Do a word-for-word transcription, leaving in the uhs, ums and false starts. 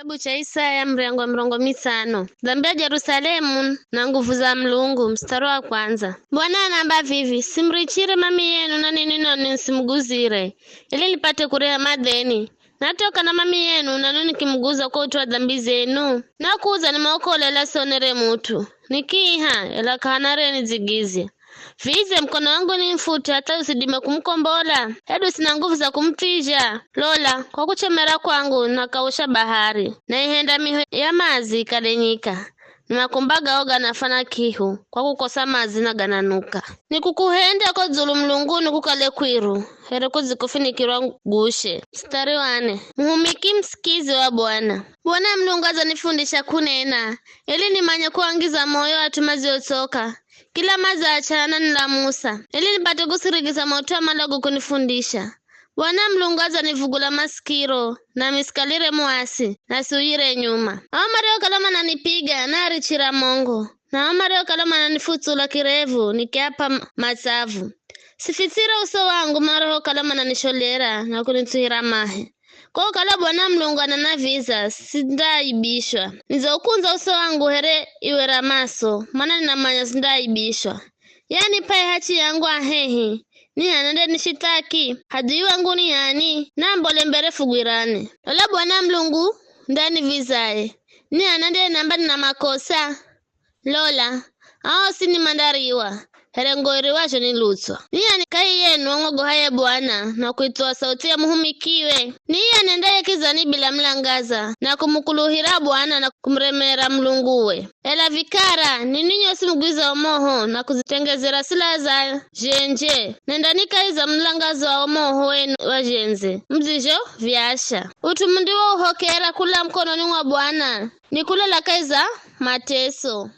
Kitabu cha Isaya, mrengo wa mirongo mitsano. Dhambi ya Jerusalemu na nguvu za Mulungu, mstari wa kwanza. Bwana anaamba vivi, simurichire mami yenu na nini noni simuguzire, ili nipate kureha madheni. Natoka na mami yenu nanu nikimuguza kwa ut'u wa dhambi zenu. Nakuza nimaokolela sionere mut'u. Nikiiha, ela k'ahana ariyenidzigizya. Vize mkono wangu nimfute hata usidime kumukombola? Hedu sina nguvu za kumutizha? Lola, kwa kuchemera kwangu nakausha bahari, naihenda miho ya mazi ikale nyika, na makumba gao ganafa na k'ihu, kwa kukosa mazi na gananuka. Nikukuhendya ko dzulu mulunguni kukale kwiru, here kudzikufinikirwa gushe. Mstari wa nne. Muhumiki msikizi wa Bwana. Bwana Mulungu adzanifundisha kunena, ili nimanye kuangiza moyo at'u madziots'oka. Kila madzacha ananilamusa, ili nipate kusirikiza maut'u amalago kunifundisha. Bwana Mulungu adzanivugula masikiro, nami sikalire muasi, na siuyire nyuma. Ao mariokala mananipiga, naarichira mongo, na ao mariokala mananifutsula kirevu, nikiap'a ma-, matsavu. Sifitsire uso wangu mariokala mananisholera na kunitsuhira mahe. Kwa kukala Bwana Mulungu ananaviza, sindaaibishwa. Nidzaukundza uso wangu here iwe ra maso, mana ninamanya sindaaibishwa. Ye anip'aye hachi yangu a hehi, ni h'ani anendenishithaki? Hadhui wangu ni h'ani? Nambole mbere fugwirane. Lola Bwana Mulungu nde anivizaye, ni h'ani andenamba nina makosa? Lola, ao osi ni mandariwa, here ngo iriwazho ni lutswa. Ni h'ani kahi yenu amwogohaye Bwana, na kuithuwa sauthi ya muhumikiwe? Ni iye anendaye kizani bila mulangaza, na kumukuluhira Bwana na kumuremera Mulunguwe. Ela vikara, ninwi nyosi mugwizao moho na kuzitengezera silaha za zhenje, nendani kahi za mulangazo wa wo moho wenu wa zhendze, mudzizho vyasha. Ut'u mundiwouhokera kula mukononi mwa Bwana, ni kulola kahi za mateso.